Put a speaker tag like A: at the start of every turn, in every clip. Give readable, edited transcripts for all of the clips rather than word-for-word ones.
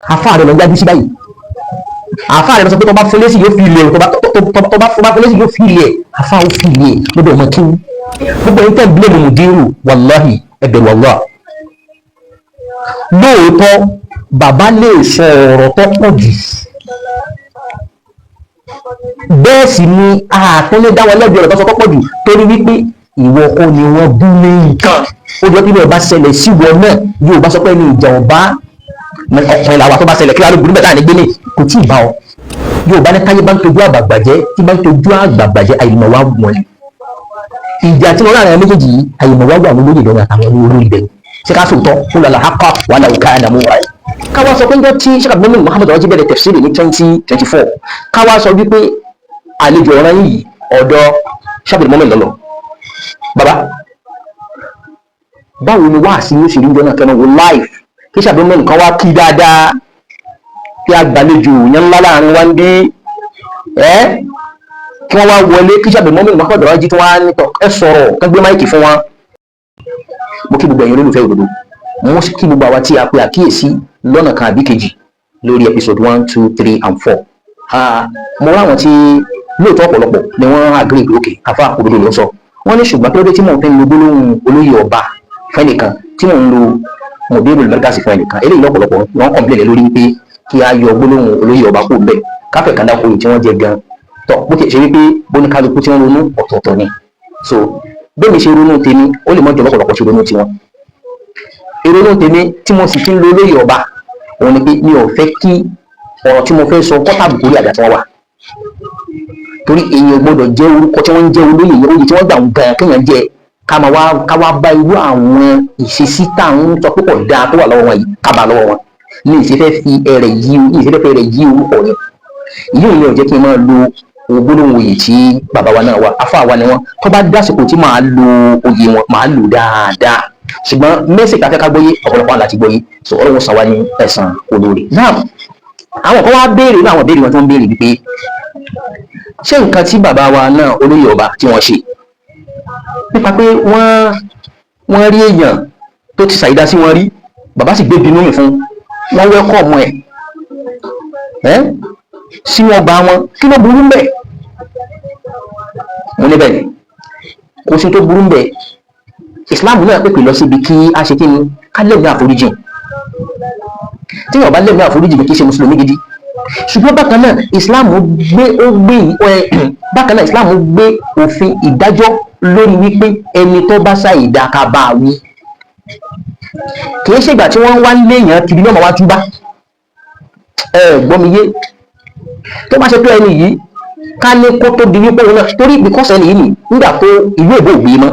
A: Àfa rẹ̀ lọ yájú sí báyìí. Àfa rẹ̀ lọ sọ pé tó bá fún lésì yóò fi ilẹ̀, tó bá fún lésì yóò fi ilẹ̀. Àfa ó fi ilẹ̀ lọ́dọ̀ ọmọ kíw. Gbogbo ẹni tẹ́ ń blame mùdírù, wàláhì, ẹ bẹ̀rù Allah. Lóòótọ́, bàbá lè sọ ọ̀rọ̀ tó pọ̀ jù, bẹ́ẹ̀ sì ni àtúnlé dá wọn lẹ́bi ọ̀rọ̀ tó sọ tó pọ̀ jù, torí wípé ìwọ kọ́ ni wọ́n bú ní nǹkan. Ó jọ kí bẹ́ẹ̀ bá ṣẹlẹ̀ sí wọn náà, yóò bá sọ pé ní ìjà ọba ọkùnrin làwọn tó bá ṣẹlẹ̀, kí wàá ló burú bẹ́ẹ̀ tá à ní gbélé kò tí ì bá ọ. Yóò bá ní táyé bá ń tojú àgbàgbà jẹ́, tí bá ń tojú àgbàgbà jẹ́, àyìnbó wa wọ̀n ni ìjà tí wọ́n láàrin àwọn méjèèjì yìí. Àyìnbó wa wà lórí Ìlọrin àtàwọn olórí ibẹ̀. Ṣé ká sòótọ́ kó lọ́la akọ wàhálà òkà àdàmú wa yìí? Káwá sọ pé ń jọ tí Sheikh Abdul Muhammad Raji bẹ̀rẹ̀ tafsiri ní 2024, káwá sọ wípé àlejò ọ̀ràn yìí ọ̀dọ̀ Sheikh Abdul Muhammad lọ́lọ́. Bàbá, báwo ni wáàsí yóò ṣe rí jọ náà? Kẹ́nu wo live kí Sheikh Abdul Muhammad kan wá kí dáadáa, kí agbàlejò yẹn ńlá láàrin wa ń bí ẹ́, kí wọ́n wá wọlé, kí Sheikh Abdul Muhammad Muhammad Raji tí wọ́n á nítọ̀ ẹ sọ̀rọ̀, kán gbé mic fún wọn. Mo kí gbogbo ẹ̀yin olólùfẹ́ òdodo, mo kí gbogbo àwa tí a pe àkíyèsí lọ́nà kan àbí kejì lórí episode 1, 2, 3 and 4. Mo ráwọn tí lóòótọ́ ọ̀pọ̀lọpọ̀ ni wọ́n agree pé okay, àfa òdodo ló ń sọ. Wọ́n ní ṣùgbọ́n kí ló dé tí mò ń fi lo gbólóhùn olóyè ọba fẹ́nìkan, tí mò ń lo mọ̀bílù mẹ́ríkàsì fún ẹnìkan? Eléyìí lọ́pọ̀lọpọ̀ wọ́n complain lórí pé kí a yọ gbólóhùn olóyè ọba kó bẹ́ẹ̀, káfẹ́ kan dákòrò tí wọ́n jẹ gan tọ́. Bó ti ṣe wípé bóníkálukú tí wọ́n ronú ọ̀tọ̀ọ̀tọ̀ ni, so bẹ́ẹ̀ mi ṣe ronú tèmi, ó lè mọ́jọ lọ́pọ̀lọpọ̀ ṣe ronú tiwọn. Ìrònú tèmi tí mo sì fi ń lo olóyè ọba òun ni pé mi ò fẹ́ kí ọ̀rọ̀ tí mo fẹ́ sọ kọ́tàbùkù orí àga tí wọ́n wà, torí èèyàn gbọ́dọ̀ jẹ́ orúkọ tí wọ́n ń jẹ́ olóyè yẹn, oyè tí wọ́n gbà ń gan, kéèyàn jẹ́ ká máa wá ká wá bá irú àwọn ìṣesí tá à ń sọ pé kò dáa tó wà lọ́wọ́ wọn yìí, ká bá lọ́wọ́ wọn ní ìṣe fẹ́ fi ẹrẹ̀ yí, ní ìṣe fẹ́ fi ẹrẹ̀ yí orúkọ yẹn. Ìyí òun ni ò jẹ́ kí n máa lo ògbólóhùn oyè tí bàbá wa náà wà. Afá wa ni wọn. Tó bá dásìkò tí màá lo oyè wọn, màá lò dáadáa, ṣùgbọ́n mẹ́sì ká fẹ́ ká gbọ́yé, ọ̀pọ̀lọpọ̀ àwọn láti gbọ́yé so. Ọlọ́run san wá ní ẹ̀san olóore náà. Àwọn kan wá béèrè ní àwọn béèrè wọn tí wọ́n béèrè wípé ṣé nǹkan tí bàbá wa náà olóyè ọba tí wọ́n ṣe nípa pé wọ́n rí èèyàn tó ti ṣàìdá sí wọn rí, bàbá sì gbé bínú mi fún wọn, welcome ẹ̀ ẹ́ sínú ọgbà wọn, kí ló burú mbẹ̀? Mo níbẹ̀ ni kò sí tó burú mbẹ̀. Islam náà pèpè lọ síbi kí a ṣe kí ni, ká lẹ́mìí àforíjìn. Tí yóò bá lẹ́mìí àforíjìn, kì í ṣe mùsùlùmí gidi. Ṣùgbọ́n bákan náà, Islam gbé ó gbé ẹ bákan náà, Islam gbé òfin ìdájọ́ lórí wípé ẹni tó bá ṣàìdá, ká bá a wí. Kì í ṣègbà tí wọ́n wá léèyàn kiri náà máa wá túbá. Ẹ gbọ́ mi yé? Tó bá ṣe pé ẹni yìí, ká ní kó tó di wípé òun náà torí because ẹni yìí nì nígbà tó ìlú èbó ògbé mọ́,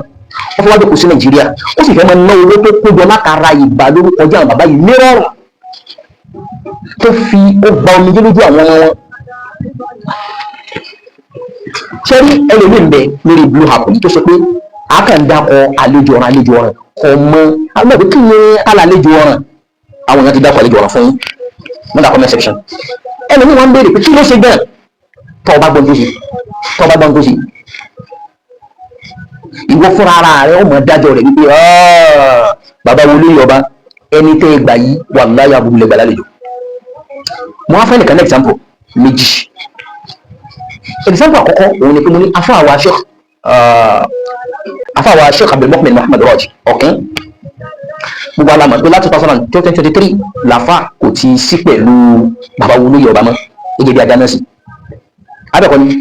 A: wọ́n fẹ́ wá jókòó sí Nàìjíríà, ó sì fẹ́ máa ná owó tó kó jọ látara ìgbà lórúkọ jẹ́ àwọn bàbá yìí nírọ̀rùn, tó fi ó gba omijé lójú àwọn ọmọ wọn. Ṣé rí ẹlòmíì ń bẹ lórí blue app yìí tó ṣe pé a kàn ń dákọ àlejò ọ̀ràn, àlejò ọ̀ràn kò mọ àwọn ọ̀gbẹ́ kí ni alàlejò ọ̀ràn. Àwọn èèyàn ti dákọ àlejò ọ̀ràn fún yín wọ́n dà comment section. Ẹlòmíì wọn ń béèrè pé kí ló ṣe gan. Tọ́ ọ bá gbọ́n tó ṣe, tọ́ ọ bá gbọ́n tó ṣe, ìwọ fúnra ara rẹ ó mọ̀ dájọ́ rẹ̀ wípé bàbá wo lórí ọba, ẹni tẹ́ ẹ gbà yìí, wàláhì, aburú lẹ gbà lálejò. Mo wá fẹ́ nìkan ní example méjì. Example àkọ́kọ́ òun ni pé mo ní afáwa Sheikh Abdulmu'min Muhammad Raji ọ̀kín, gbogbo alamọ̀ pé láti 2023 làfà kò ti sí pẹ̀lú bàbá wo lóye ọba mọ́ gẹ́gẹ́ bí ajá náà sí abẹ́kọ̀ ni.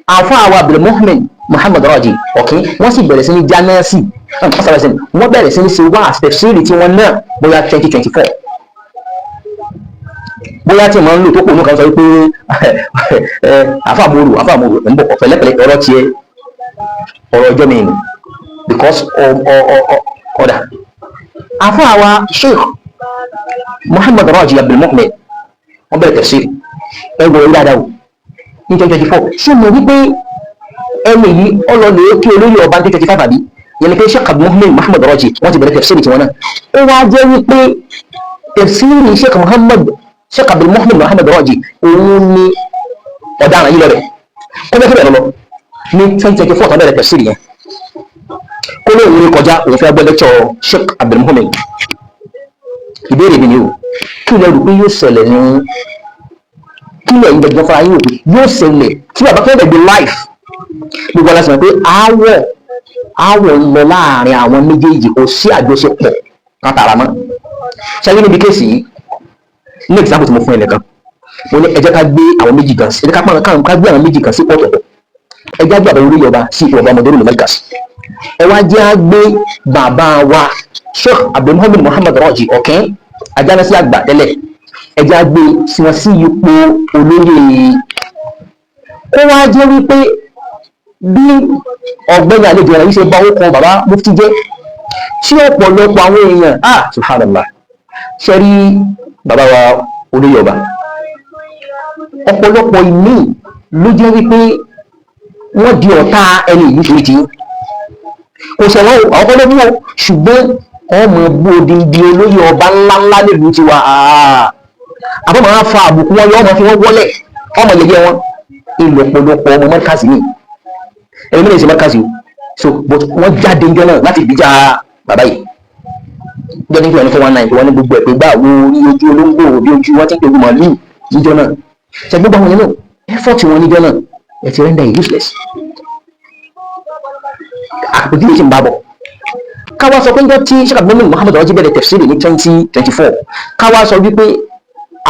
A: Àfáà Abdulmu'min Muhammad Raji ọ̀kín, wọ́n sì bẹ̀rẹ̀ sí ní jánásì, wọ́n bẹ̀rẹ̀ sí ní ṣe wá tafsiri tí wọ́n náà bóyá 2024, bóyá tí mo ń lò tó kò ní kan sọ wípé àfàmúrù àfàmúrù ń bọ̀ pẹ̀lẹ́pẹ̀lẹ́. Ọ̀rọ̀ tiẹ̀, ọ̀rọ̀ ọjọ́ mi ni because ọ̀dà àfàwà Sheikh Muhammad Raji Abdulmu'min, wọ́n bẹ̀rẹ̀ tafsiri, ẹ wọ dáadáa o, ní 2024. Ṣé mo wípé ẹni yìí ọlọ́lẹ̀ kí olóyè ọba ní 2025, àbí yẹn ni pé Sheikh Abdulmu'min Muhammad Raji, wọ́n ti bẹ̀rẹ̀ tafsiri tiwọn náà. Ó wá jẹ́ wípé tafsiri Sheikh Muhammad, Sheikh Abdulmu'min Muhammad Raji, òun ni ọ̀daràn yìí lọ rẹ̀ kó bẹ́ẹ̀ kí bẹ́ẹ̀ lọ ní 2024 tó bẹ̀rẹ̀ tafsiri yẹn, kó lóun ní kọjá, òun fẹ́ gbọ́ lecture Sheikh Abdulmu'min. Ìbéèrè mi ni o, kí lẹ rò pé yóò ṣẹlẹ̀ ní, kí lẹ gbẹgbẹ fara yín rò pé yóò ṣẹlẹ̀ tí bàbá fẹ́ẹ́ gbé life? Gbogbo aláṣẹ mọ̀ pé aáwọ̀ ń lọ láàrin àwọn méjèèjì, kò sí àjọṣepọ̀ kan tààrà mọ́. Ṣáájú níbi case yìí, ní example tí mo fún ẹ nìkan, mo ní ẹ jẹ́ ká gbé àwọn méjì kan sí, ẹ jẹ́ ká pọ́n ká gbé àwọn méjì kan sí pọ̀tọ̀pọ̀. Ẹ jẹ́ àgbà olóyè ọba sí ipò ọba ọmọdé olùmọ̀lẹ́kàsí. Ẹ wá jẹ́ á gbé bàbá wa Sheikh Abdulmuhammad Muhammad Raji Ọ̀kín Ajánásí àgbà tẹ́lẹ̀, ẹ jẹ́ á gbé sí wọn sí ipò olóyè. Kó wá jẹ́ wípé bí ọ̀gbẹ́ni àlejò ọ̀rọ̀ yìí ṣe bá ó kan bàbá mufti jẹ́ tí ọ̀pọ̀lọpọ̀ àwọn èèyàn, ah, subhanallah, ṣe rí bàbá wa olóyè ọba, ọ̀pọ̀lọpọ̀ ìmí ló jẹ́ wípé wọ́n di ọ̀tá ẹni ìlú torí ti kò sẹ̀wọ́n o, àwọn kọ́lé mú o, ṣùgbọ́n ọmọ bú odindi olóyè ọba ńláńlá nílùú tiwa, àbọ̀ máa fa àbùkù wọn yọ, ọmọ fi wọ́n wọ́lẹ̀, ọmọ yẹyẹ wọn. Ìlọ̀pọ̀lọpọ̀ ọmọ mọ́kàsí ni ẹni mẹ́rin ṣe mọ́kàsí o, so but wọ́n jáde ńjọ́ náà láti gbìjà bàbá yìí. Jọ́ ní kí wọ́n ní 419, wọ́n ní gbogbo ẹ̀ pé gbà wo ní ojú olóńgbò bí ojú wọ́n ti ń pè é màálù níjọ́ náà. Ṣe gbogbo àwọn yẹn náà, effort wọn níjọ́ náà, ẹ ti render it useless. Àpèjúwe tí ń bá bọ̀, káwá sọ pé ńjọ́ tí Sheikh Abdul Muhammad Raji bẹ̀rẹ̀ tafsiri ní 2024, káwá sọ wípé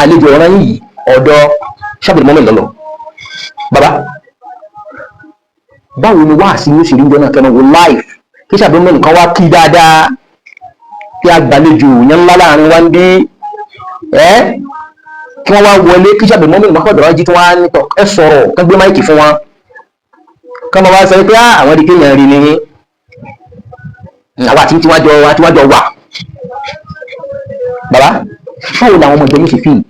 A: àlejò ọ̀ràn yìí ọ̀dọ̀ Sheikh Abdul Muhammad lọ́lọ́. Bàbá, báwo ni wáàsí yóò ṣe rí ńjọ́ náà kẹ́nu wo live kí Sheikh Abdul Muhammad kan wá kí dáadáa kí agbàlejò yẹn ńlá láàrin wa ń bí ẹ́, kí wọ́n wá wọlé, kí Sheikh Abdul Muhammad Muhammad Raji tí wọ́n á nítọ̀ ẹ sọ̀rọ̀, kán gbé mic fún wọn, kán máa wá sọ pé àwọn di kéèyàn rí ni àwa àti tíwájọ wà. Bàbá, báwo làwọn ọmọ ìjọ yóò ṣe fíìmù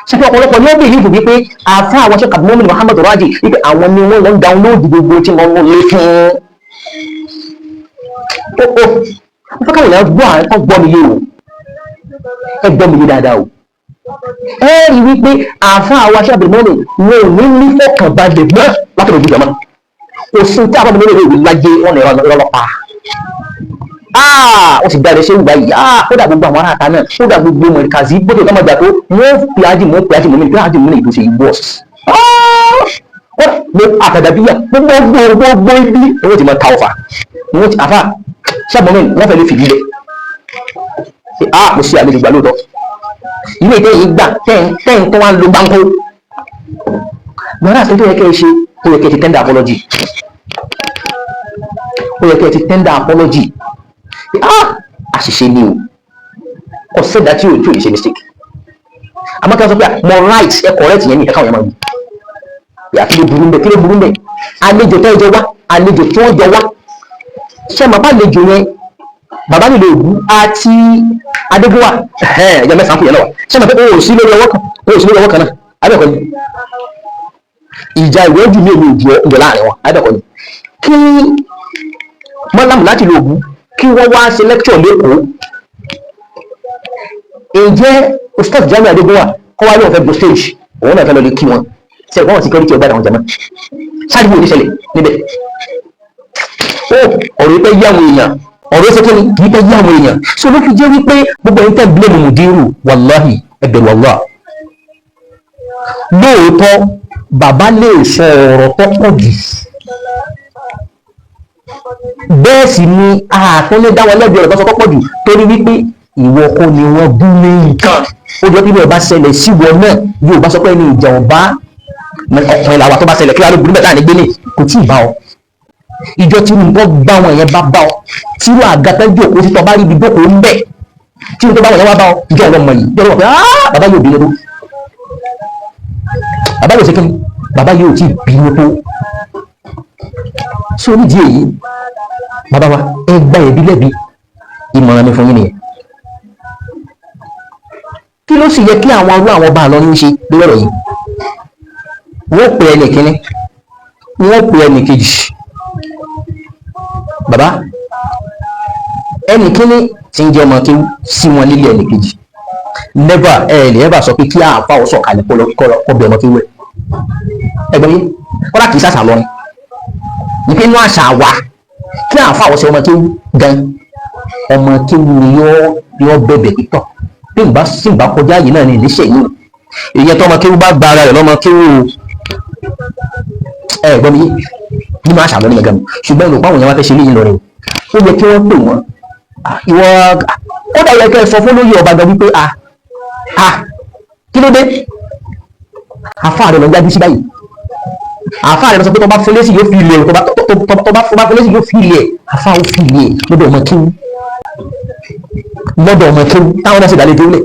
A: ṣe pé ọ̀pọ̀lọpọ̀ ní ó bèèrè ìbò wípé àfa àwọn Sheikh Abdul Muhammad Muhammad Raji, wípé àwọn ni wọ́n lọ ń download gbogbo tí wọ́n ń lé fún ó ó fẹ́ káwọn èèyàn gbọ́ àwọn kan gbọ́ mi yé o. Ẹ gbọ́ mi yé dáadáa o. Ẹ rí wípé àfa àwọn Sheikh Abdul Muhammad wọn ò ní ní fọkànbalẹ̀ mọ́ látọ̀dọ̀ ìjọba. Kò sí tí àwọn ọmọ mi lè láyé wọn ní ìrọlọ́pàá. Wọ́n sì dáre ṣéwù báyìí. Kódà gbogbo àwọn aráàta náà, kódà gbogbo mọ̀ríkàzí bó ti kọ́ mọ̀jà tó, wọ́n fi ájì mọ́ pé ájì mọ́ mi pé ájì mọ́ ní ìtòsí bọ́ọ̀sì kódà gbogbo àtàdàbíyà, gbogbo gbogbo ibi ni wọ́n ti máa ta ọ̀fà ni wọ́n ti àfà sábà mẹ́rin wọ́n fẹ́ lè fìdí lẹ̀. Mo ṣe àlejò gbà lóòótọ́, ilé ìtẹ́ yìí gbà tẹ́yìn tó wá ń lo gbáǹkó gbọ́dọ̀ àti tó yẹ kẹ́ ẹ ṣe. Ó yẹ kẹ́ ẹ ti tender apology, ó yẹ kẹ́ ẹ ti tender apology. Àṣìṣe ni o, kò sẹ́dá tí o tí ò lè ṣe mistake. Àmọ́ kí wọ́n sọ pé mo right, ẹ correct yẹn ní ẹ̀ka òyìnbó yà. Kí ló burú mbẹ? Kí ló burú mbẹ? Àlejò tó jọ wá, àlejò tó jọ wá, ṣé màá àlejò yẹn, bàbá nílò ògún àti adégúnwà, ẹ̀jẹ̀ mẹ́sàn-án kù yẹn lọ́wọ́. Ṣé màá pé o ò sí lórí ọwọ́ kan, o ò sí lórí ọwọ́ kan náà, abẹ́ẹ̀kọ́ ni ìjà ìwọ́jú mi ò ní ìjọ ìjọ láàrin wọn, abẹ́ẹ̀kọ́ ni kí mọ́lámù láti lo ògún kí wọ́n wá ṣe lecture lẹ́kọ̀ọ́. Ǹjẹ́ Ustaz Jamiu Adégúnwà kọ́ wá lóun fẹ́ go stage, òun náà fẹ́ lọ lè kí wọn, ṣe ìwọ́n security ọgbà àwọn jama ṣáàdì wo ní ṣẹlẹ̀ níbẹ̀? Ó ọ̀rọ̀ yìí pẹ́ yí àwọn èèyàn, ọ̀rọ̀ ṣe kíni kì í pẹ́ yí àwọn èèyàn. So ló fi jẹ́ wípé gbogbo ẹ̀yin tẹ́ blame mùdírù, wàláhì, ẹ bẹ̀rù Allah. Lóòótọ́ bàbá lè sọ ọ̀rọ̀ tó pọ̀ jù, bẹ́ẹ̀ sì ni àtúndé dá wọn lẹ́bi ọ̀rọ̀ tó sọ tó pọ̀ jù, torí wípé ìwọ kọ́ ni wọ́n bú ní nǹkan. Ó jọ bí wọ́n bá ṣẹlẹ̀ sí wọn náà, yóò bá sọ pé ní ìjà ọba ọkùnrin làwọn tó bá ṣẹlẹ̀, kí wàá ló burú bẹ́ẹ̀ tá à ní gbélé kò tí ì bá ọ. Ìjọ tí nǹkan bá wọn yẹn bá bá ọ, tí wọ́n àga tán jókòó sí, tó bá rí ibi jókòó ń bẹ̀, tí nǹkan bá wọn yẹn wá bá ọ, ìjọ ọlọ́mọ yìí ìjọ ọlọ́mọ pé bàbá yóò bínú tó, bàbá yóò ṣe kí ni, bàbá yóò tí ì bínú tó. So nídìí èyí, bàbá wa, ẹ gba ẹ̀bí lẹ́bi. Ìmọ̀ràn mi fún yín nìyẹn. Kí ló sì yẹ kí àwọn arú àwọn ọba àlọ́ ní í ṣe lórí ọ̀rọ̀ yìí? Wọ́n pè ẹnì kíní, wọ́n pè ẹnì kejì. Bàbá, ẹnì kíní tí ń jẹ́ ọmọ kéwú sí wọn lílé ẹnì kejì, never ẹ lè ever sọ pé kí àáfà ó sọ̀kalẹ̀ kó bẹ ọmọ kéwú ẹ̀. Ẹgbẹ́ yìí kọ́lá kì í sàṣà lọ́rin ní pé inú àṣà wa, kí àáfà ó ṣe ọmọ kéwú gan, ọmọ kéwú ni yóò bẹ̀bẹ̀ pítọ̀. Bí n bá sì bá kọjá yìí náà ní ìníṣẹ́ yìí, ìyẹn tọmọ kéwú bá gba ara rẹ̀ lọ́mọ kéwú o. Ẹ gbọ́ mi yé, nínú àṣà lọ́nà gẹ́gẹ́ mi, ṣùgbọ́n ìrò páwọn yẹn wá fẹ́ ṣe léyìn lọ́rẹ̀ o, ó yẹ kí wọ́n pè wọ́n. Ìwọ kódà yẹ kẹ́ ẹ sọ fún lóye ọba gan wípé a a kí ló dé, àfa rẹ̀ lọ jáde sí báyìí. Àfa rẹ̀ lọ sọ pé tó bá fún lésì yóò fi ilẹ̀, tó bá fún lésì yóò fi ilẹ̀. Àfa ó fi ilẹ̀ lọ́dọ̀ ọmọ kéwú, lọ́dọ̀ ọmọ kéwú táwọn náà sì dá ilé kéwú lẹ̀,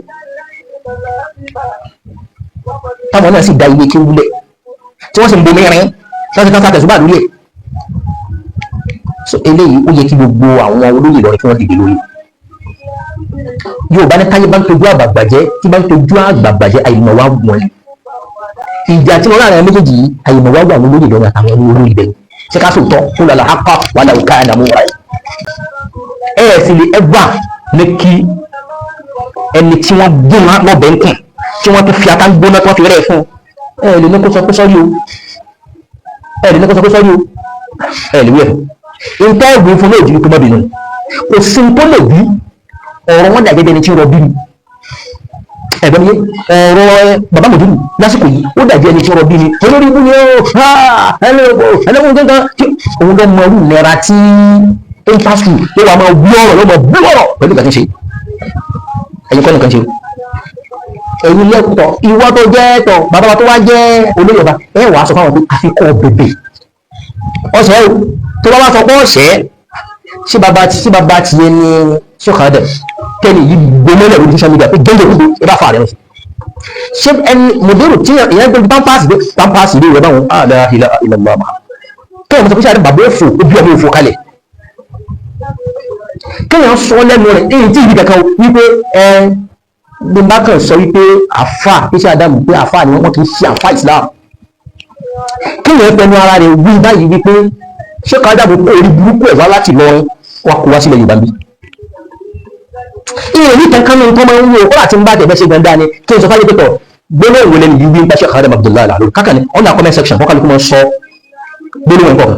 A: táwọn náà sì dá ilé kéwú lẹ̀, tí wọ́n sì ń bomi rin, tí wọ́n sì kán fàtẹ̀sùbà lórí ẹ̀. So eléyìí, ó yẹ kí gbogbo àwọn olóyè lọ́rẹ́ kí wọ́n dìde lórí. Yorùbá ní táyé bá ń tojú àgbàgbà jẹ́, tí bá ń tojú àgbàgbà jẹ́, àìmọ̀ wá wọ̀n ìjà tí wọ́n láàrin àwọn méjèèjì yìí. Àìmọ̀ wá wà àwọn olóyè lọ́rẹ́ àtàwọn olórí ibẹ̀. Ṣé ká sòótọ́ kó lọ́la apá wà láwùká ká ẹ̀dààmú wáyé ẹ̀ ẹ̀ sì lè ẹgbà ní kí ẹni tí wọ́n gbóná lọ́bẹ̀ ń kùn, tí wọ́n tún fi ata gbóná, tí wọ́n fi rẹ̀ fún ẹ lè ní kó sọ pé sọ́rí o, ẹ lè ní kó sọ pé sọ́rí o, ẹ lè wí ẹ̀ fún nǹkan ẹ̀gbìn fún lóòjì wípé mọ́bìnú kò sí tó lè bí ọ̀rọ̀ wọn dàgẹ́gẹ́ ẹni tí ń rọbí ni. Ẹ̀gbọ́n mi, ọ̀rọ̀ bàbá mòdúrù lásìkò yìí, ó dàbí ẹni tí ń rọbí ni. Olórí ibú ni ó ẹlẹ́kùn kankan tí òun lọ mọ irú ìnira tí ó ń pàṣù ló wà máa wú ọ̀rọ̀ ló mọ bú ọ̀rọ̀ pẹ̀lú ìgbà tí ń ṣe. Ẹ̀yin kọ́ nìkan ṣe o, ẹ̀yin lẹ́kọ̀ọ́. Ìwọ tó jẹ́ tọ̀ bàbá wa tó wá jẹ́ olóyè ọba, ẹ wàá sọ fáwọn pé àfikọ́ bèbè ọ̀sẹ̀ o. Tó bá wá sọ pé ọ̀sẹ̀, ṣé bàbá ṣé bàbá tiẹ̀ ní sọ́kàdẹ̀ tẹ́lẹ̀ yìí gbọmọlẹ̀ lórí social media pé gẹ́gẹ́ gbogbo ẹ bá fa rẹ̀ lọ́sẹ̀? Ṣé ẹni mòdèrò tí ìyẹn gbé pampers dé, pampers dé rẹ̀ báwọn àdá ilà ilà bàbá kéèyàn sọ pé sáré bàbá òfò, ó bí ọmọ òfò kalẹ̀, kéèyàn sọ lẹ́nu rẹ̀ èyí tí ìdí kankan wípé ẹ bí n bá kàn sọ wípé àfà iṣẹ́ Ádámù pé àfà ni wọ́n kì í ṣe àfà Islam, kéèyàn fẹnu ara rẹ̀ wí báyìí wípé ṣé kájàbọ̀ kó orí burúkú ẹ̀ wá láti lọrin wá kó wá sílẹ̀ Yorùbá bí ìrìn ní kankan ní nǹkan máa ń wú o. Kódà tí ń bá tẹ̀fẹ́ ṣe gbọ̀ndá ni kí n sọ fáyé pẹ̀tọ̀ gbólóhùn wọlé ní yìí ń pa Sheikh Adam Abdullahi Alaro kákan ní ọ̀nà comment section, kọ́kàlùkù máa sọ gbólóhùn nǹkan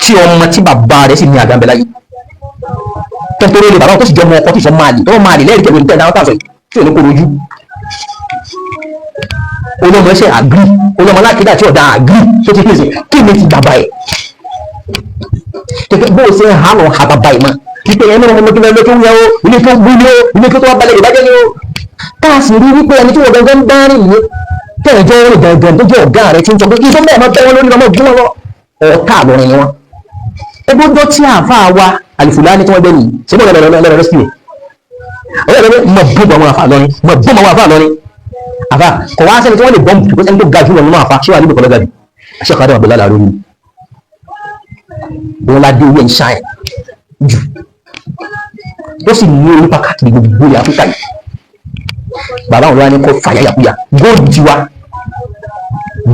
A: tí ọmọ tí bàbá rẹ̀ sì ní àgàmbẹ̀ láyé tẹ́tẹ́rẹ́ lè bàbá tó sì jọ ọmọ ọkọ tí sọ máa lè tó máa lè lẹ́rìí kẹ̀wé nípa ẹ̀dá tí ò ní kó rojú olómọ ẹsẹ̀ àgírí, olómọ alákìdá tí ọ̀dà àgírí tó ti pèsè kí ni ti bàbá ẹ̀ kẹ̀kẹ́ bó o ṣe ń hàn ọ́ ha bàbá ẹ̀ mọ́ wípé ẹni ọmọ ọmọdé lọ́jọ́ ń yẹ o, ilé tó ń bú ni o, ilé tó wá balẹ̀ ìbàjẹ́ ni o. Tá a sì rí wípé ẹni tí wọ́n gangan bá rìn ní tẹ̀jọ́ rìn gangan tó jẹ́ ọ̀gá rẹ̀ tí ń sọ pé kí tó bẹ́ẹ̀ máa bẹ́ wọn lórí ọmọ ìgbìmọ̀ lọ ọ̀tá àlọ́rin ni wọ́n. Ẹgbọ́dọ̀ tí àáfàá wa Àlìfùlání tí wọ́n gbẹ́ nìyí ṣé bọ́ọ̀lù lọ́rọ̀ lọ́rọ̀ rẹ́síkì rẹ̀ ọ̀rẹ́ rẹ̀ mọ̀ bú àwọn àáfàá lọ́rin, mọ̀ bú àwọn àáfàá lọ́rin. Àfà kọ̀ wá sẹ́ni tí wọ́n lè bọ́ǹbù tó sẹ́ni tó ga jù lọ nínú àfà. Ṣé wà níbi kọ́lọ́ ga jù? Ṣé ọ̀kadà wà bẹ̀rẹ̀ lórí wọn ládé owó ẹ̀ ń ṣáì jù, ó sì ní orípa káàkiri gbogbo ilẹ̀ Áfíríkà yìí. Bàbá òun wá ní kó fàyàyàkuyà góòdù tiwa,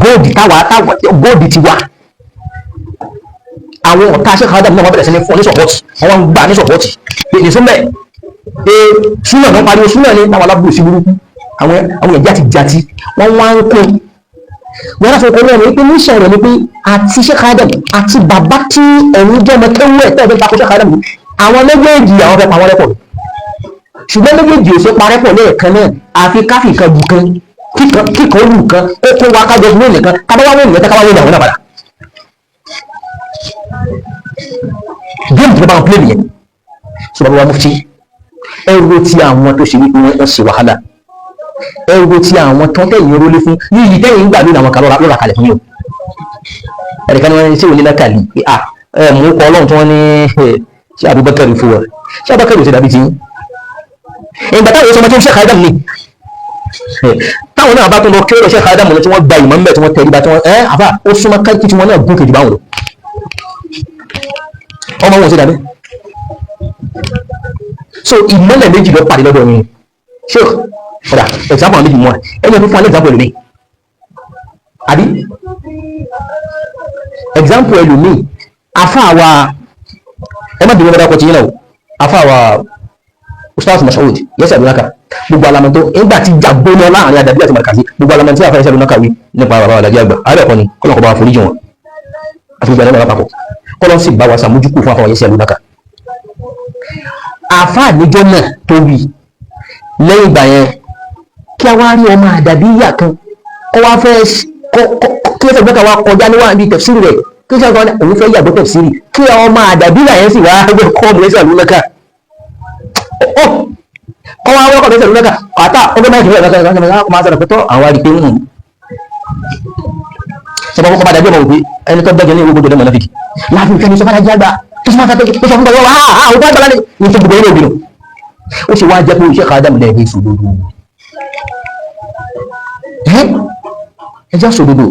A: góòdù táwa táwa, góòdù tiwa. Àwọn ọ̀tá Sheikh Adam náà wọ́n bẹ̀rẹ̀ sí ní fún ọ ní support, wọ́n ń gbà ní support pé ní súnmẹ̀ pé súnà náà pariwo súnà ní táwọn alábùrù sí burúkú, àwọn èèyàn játi játi wọ́n wá ń kún wọ́n láti ọkọ̀ náà ní pé níṣẹ́ rẹ̀ ni pé àti Sheikh Adam àti bàbá tí ẹ̀yìn jẹ́ ọmọ kéwú ẹ̀ tẹ́ẹ̀ fẹ́ takò Sheikh Adam, àwọn méjèèjì àwọn fẹ́ pa wọ́n lẹ́pọ̀, ṣùgbọ́n méjèèjì ò ṣe parẹ́pọ̀ lẹ́ẹ̀kan náà, àfi káfí kan bù kan, kíkan olù kan ó kó wa kájọ fún nìkan kábáwá wọ́n nìkan kábáwá wọ́n àwọn náà padà. Géèmù tí wọ́n bá wọn pílẹ̀ nìyẹn. Sọ bàbá wa mufti, ẹrú tí àwọn tó ṣe wípé wọ́n ṣe wàhálà, ẹrú tí àwọn tó tẹ̀yìn rólé fún yíyí tẹ̀yìn gbà lónìí, àwọn kan lọ́ra kalẹ̀ fún yìí o. Ẹ̀ríkan ni wọ́n ní ṣé òní náà kàlí à ẹ̀ mú kọ́ ọlọ́run tí wọ́n ní ṣé Abubakar fún wa, ṣé Abubakar ò ṣe dàbí tiyín ìgbà táwọn sọmọ tí ń ṣe Adam ni táwọn náà bá tún lọ kí ó lọ ṣe Adam lọ tí wọ́n gba ìmọ̀ ńbẹ̀ tí wọ́n tẹríba tí wọ́n ẹ́ àfà ó súnmọ́ káàkiri tí wọ́n náà gún kejì báwọn lọ ọmọ wọn ò ṣe dàbí. So ìmọ̀lẹ̀ méjì lọ pàdé lọ́dọ̀ yín ṣé ọ̀dà example àwọn méjì mú wa ẹni ọdún fún wa ní example ẹlòmíì àbí example ẹlòmíì. Àfà wa, ẹ má bínú, ọmọdé ọkọ̀ tí yín náà o. Àfà wa Ustaz Mas'ud yẹsẹ abunaka, gbogbo alamọtò nígbà tí jagbóná láàrin Adabi àti Markazi, gbogbo alamọtò tí àfẹ yẹsẹ abunaka wí nípa bàbá Adabi àgbà ààrẹ ọkọ ni kọlọkọ bá wa foríjì wọn àti gbogbo alamọtò lápapọ̀, kọlọ sì bá wa sàmójúkú fún àfọwọ́ yẹsẹ abunaka. Àfa àníjọ náà tó wí Lẹ́yìn ìgbà yẹn, kí a wá rí ọmọ àdàbíyà kan kó wá fẹ́ kí ẹ fẹ́ wá kọjá níwájú ibi tẹ̀fsírì rẹ̀, kí ẹ sọ òun fẹ́ yàgbọ́ tẹ̀fsírì, kí ọmọ àdàbíyà yẹn sì wá wẹ́ kọ́ ọmọ ẹ̀sẹ̀ àlùmọ́kà, kọ́ wá wọ́kọ̀ ẹ̀sẹ̀ àlùmọ́kà àtà ọgbẹ́ máa ń máa sọ̀rọ̀ pẹ́tọ́ àwọn àdìpé ń sọ fún kọ́ba dàbí ọmọ òpé ẹni tó bẹ́jọ ní ìwé gbọdọ̀ mọ̀nàfíkì láàfin ìfẹ́ ní sọ fún àgbà tó sọ fún bàbá wa àwọn tó àgbà lálẹ́ ní tó gbogbo ilé òbí nù. Ó sì wá jẹ́ pé iṣẹ́ kàádàmù lẹ́ẹ̀dẹ́ ìṣòdodo, ẹ jẹ́ sòdodo.